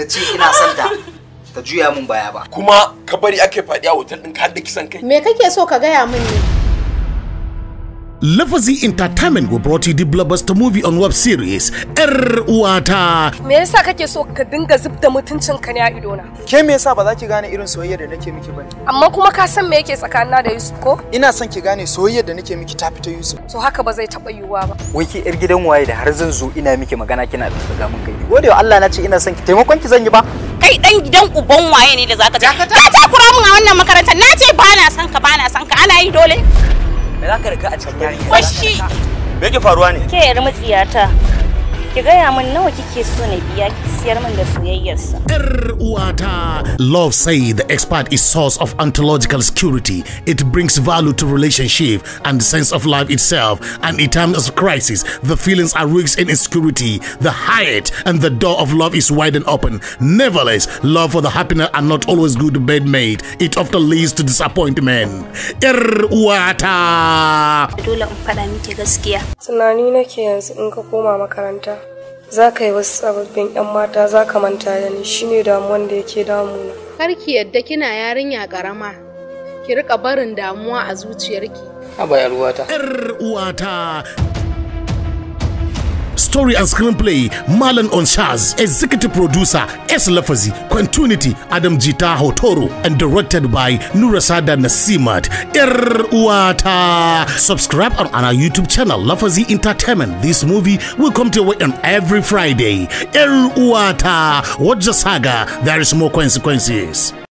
ce ina son ta ta juya min baya ba. Kuma ka bari ake faɗi a hotel ɗin ka har da kisan kai. Me kake so ka gaya min ne? Lafazi Entertainment will brought you the blockbuster movie on web series 'Yar Uwata. Me yasa kake so ka dinga zubda mutuncinka ne a idona? Ke me yasa ba za ki gane irin soyayyar da nake miki bane? Amma kuma ka san me yake tsakanina da Yusuf ko? Ina son ki gane soyayyar da nake miki ta fita Yusuf. To haka ba zai taɓa yiwuwa ba. Wai ki yar gidan waye da har zan zo ina miki magana kina daga mun kai. Gode wa Allah na ce ina son ki, taimakon ki zan yi ba. Kai dan gidan uban waye ne da zaka je? Ka takura mun a wannan makarantar, na ce ba na son ka, ba na son ka, ana yi dole. Me za ka riga a cikin yarinya? Washi! Me yake faruwa ne? Ke yar mutsiyata. Ki gaya min nawa kike so na biya ki siyar min da soyayyarsa. 'Yar Uwata. Love, say the expert, is source of ontological security. It brings value to relationship and the sense of life itself. And in times of crisis, the feelings are rich in insecurity. The height and the door of love is wide and open. Nevertheless, love for the happiness are not always good bed made. It often leads to disappointment. 'Yar Uwata. Dole in faɗa miki gaskiya. Tunani nake yanzu in ka koma makaranta, za ka yi wasu sababbin 'yan mata, za ka manta da ni, shine damuwan da yake damuna. Kar ki yadda kina yarinya karama ki rika barin damuwa a zuciyarki. Haba yar uwata. 'Yar Uwata. Story and screenplay Marlon Onshaz, executive producer S. Lafazi, continuity Adam Jita Hotoro, and directed by Nurasada Nasimat. 'Yar Uwata. Subscribe on our YouTube channel Lafazi Entertainment. This movie will come to your way on every Friday. 'Yar Uwata. Watch the saga. There is more consequences.